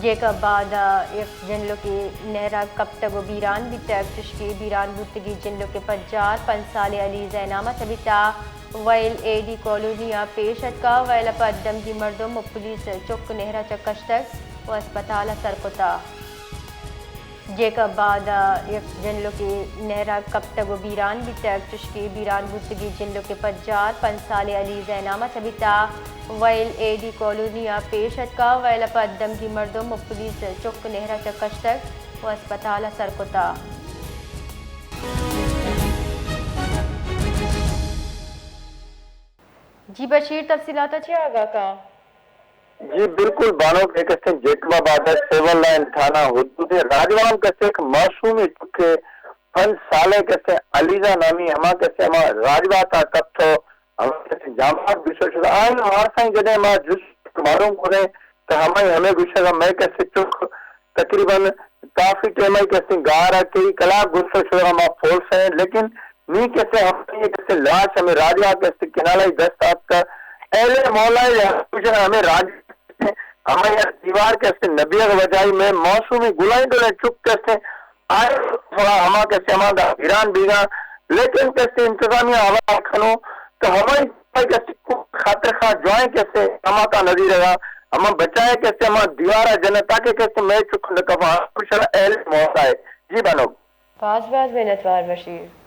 جیکب آباد ءَ یک جنلکے نہر ءَ کپتگ ءُ بیران بیتگ۔ چشکہ بیران بوتگیں جنلک ءِ پجار پنچ سالیں علی زینام ءَ چہ بیتگ۔ ویل اے ڈی کالونی ءَ پیش اتکگ۔ ویل ءَ پد دمگی مردم ءُ پولیس چک نہر ءَ چہ کشتگ ءُ ہسپتال ءَ سر کتگ۔ جیکب آباد ءَ یک جنلکے نہر ءَ کپتگ ءُ بیران بیتگ۔ چشکہ بیران بوتگیں جنلک ءِ پجار پنچ سالیں علی زینام ءَ چہ بیتگ۔ ویل اے ڈی کالونی ءَ پیش اتکگ۔ ویل ءَ پد دمگی مردم ءُ پولیس چک نہر ءَ چہ کشتگ ءُ ہسپتال ءَ سر کتگ۔ جی بشیر، تفصیلات ءَ چہ آگاہ کن۔ جی بالکل بانک، یک استیں جیکب آباد ءِ سول لائن تھانہ حدود ءَ راجوان کسے یک معصومیں چکے پنچ سالے کسے علیزہ نامی ہما کسے ہما راجوات ءَ کپتو ہما کسے جامات گوشگ شدہ۔ آئین وارثاں جدے ما جست معلوم کریں تو ہمائی ہمیں گوشگ ءَ مئے کسے چک تقریباً کافی ٹائم ءَ کسے گار ءَ کئی کلاک گوشگ شدہ ما پولس ہیں، لیکن نی کسے ہمائی کسے لاش ہمیں راجوات کسے کنالہ ءَ دست آتکا۔ اہل مولا یا گوشگ ہمیں راج ہمائی دیوار کسے نبیغ وجائی میں معصومی گلائیں دلیں چک کسے آئے تھوڑا ہما کسے ہما دا حیران بیگا، لیکن کسے انتظامیہ حوالہ کنو تو ہمائی کسے خاطر خواہ جوائیں کسے ہما تا نظیر گا، ہما بچائے کسے ہما دیوارا جنہ تاکہ کسے میں چک نکفا کشل اہل مولا ہے۔ جی بانک۔ باز باز منتوار بشیر۔